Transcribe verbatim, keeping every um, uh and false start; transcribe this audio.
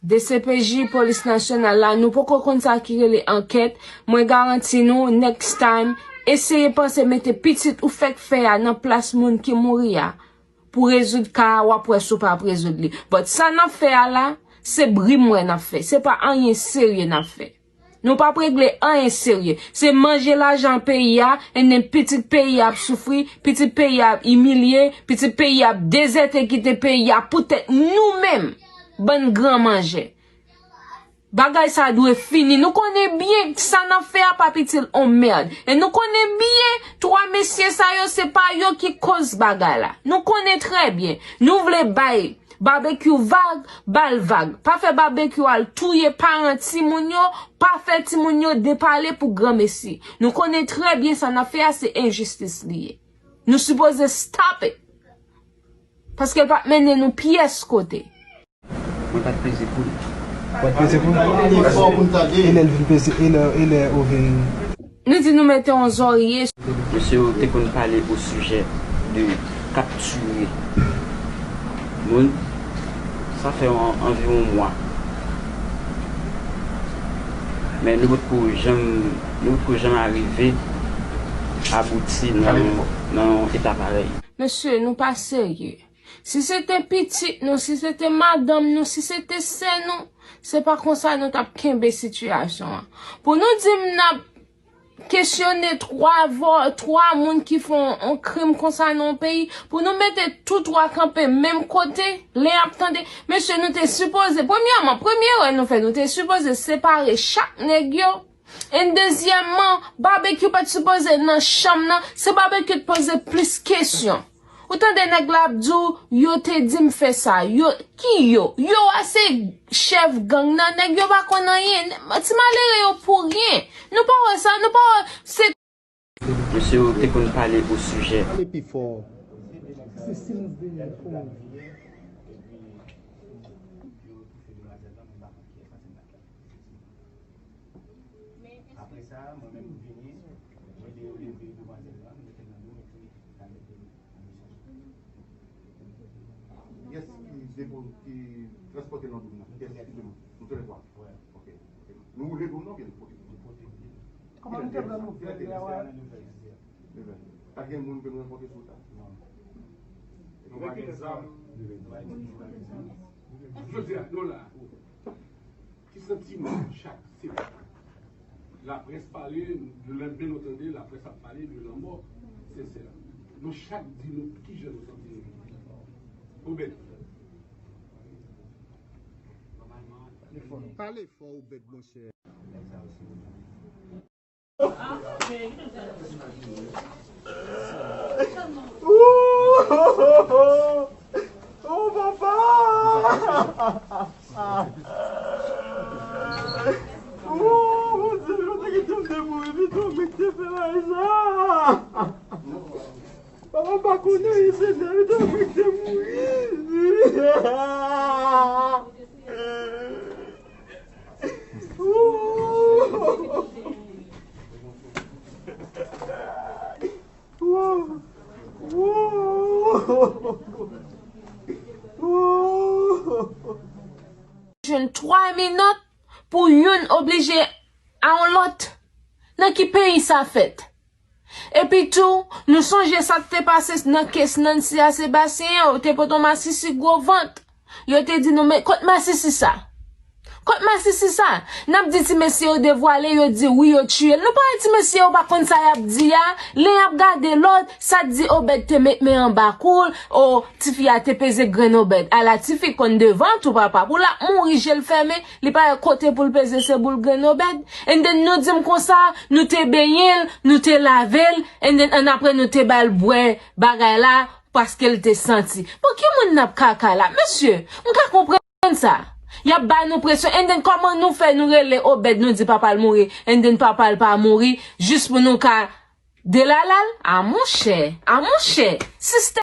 D C P J, Polis Nasyonal la, nou poko konn sa ki rele ankèt. Mwen garanti nou, next time, eseye panse mete pitit ou fèk fè a nan plas moun ki mouri a. Pou rezoud ka a, w ap wè si w pa ap rezoud li. But sa n ap fè a la, se bri m wè n ap fè. Se pa anyen serye n ap fè. Nou p ap regle anyen serye. Se manje lajan peyi a, and then pitit peyi a ap soufri, pitit peyi a ap imilye, pitit peyi a ap dezète kite peyi a poutèt nou menm, bann gran manjè. Bagay sa dwe fini. Nou konnen byen sa n ap fè a p ap itil on mèd. E nou konnen byen twa mesye sa yo, se pa yo ki koz bagay la. Nou konnen trè byen. Nou vle bay Babekyou vag, ba l vag. Pa fè Babekyou al touye paran timoun yo, pa fè timoun yo depale pou granmesi. Nou konnen trè byen sa n ap fè a se enjistis li ye. Nou sipoze stop it. Paske l p ap mennen nou pyès kote. Mwen pa t peze poul. Mwen pa t peze poul. E lè l vin peze, e lè, e lè ou vin. Nou di nou mete yon zòrye. Mesye yo te konn pale o sijè de kaptire moun. Sa fè an, anviwon mwa. Men nou potko janm, nou potko janm arive abouti nan, nan yon eta parèy. Mesye, nou pa serye. Si se te pitit nou, si se te madanm nou, si se te sè nou, se pa konsa nou t ap kenbe sitiyasyon an. Pou nou di m n ap kesyone twa vò-, twa moun ki fè yon, yon krim konsa nan yon peyi, pou nou mete tou twa kanpe menm kote, lè y ap tande, mesye, nou te sipoze, premyèman, premye erè nou fè, nou te sipoze separe chak nèg yo. And dezyèmman, Babekyou pa t sipoze nan chanm nan, se Babekyou t poze plis kesyon. Ou tande nèg la ap di w, yo te di m fè sa, yo, ki yo? Yo a se chèf gang nan, nèg yo pa konn anyen, ti malere yo pou ryen. Nou pa wè sa, nou pa wè, se Mesye yo te konn pale o sijè. Pale pi fò. Se silans de nèg. Apre sa, mwen menm m vini, mwen de yo leve demwazèl lan, m mete l nan dou m epi m al mete l nan misyon. Kiyès ki depo-, ki transpòte nan dou m nan? Kiyès ki depo-, nou tou lè twa? Ok, ok. Nou woule dou m nan oubyen nou pote? Nou pote. Kòman nou te pran nouvèl la, wè? Nouvèl. Pa t gen moun ke nou rankontre sou wout la? Non. Nou pa gen zam. Jodi a, nou la. Ki santiman chak se laprès pale, lelenmen nou tande laprès ap pale de lanmò Sensè. Nou chak di nou kijan nou santi nou. Obed. Pale fò, Obed, monchè. Oh, papa! Oh, Bondye, yo te kite m te mouri, pito mwen ki te fè bagay sa. Papa, m pa konnen, Senyè, pito mwen ki te mouri. Jwenn twa minòt pou youn oblije a yon lòt. Nan ki peyi sa fèt? Epi tou, nou sonje sa k te pase nan kes Nancy a Sebastien an, yo te pote yon masisi gwo vant. Yo te di nou, men kot masisi sa? Kot masisi sa? N ap di ti mesye yo devwale, yo di wi, yo tiye l. Nou pa wè ti mesye yo pa konn sa y ap di a? Lè y ap gade lòd, sa t di Obed te met men anba kou l, o, tifi a te peze grenn Obed. Ala tifi konn devan tou papa, pou l ap mouri je l fèmen, li pa gen kote pou l peze se boul grenn Obed. And then nou di m konsa, nou te benyen l, nou te lave l, and then annapre nou te ba l bwè bagay la, paske l te santi. Bon, ki moun n ap kaka la? Mesye, m ka konprann sa. Y ap ba nou presyon, and then kòman nou fè nou rele Obed, nou di papa l mouri, and then papa l pa mouri, jis pou nou ka delala l? A monchè, a monchè, sistèm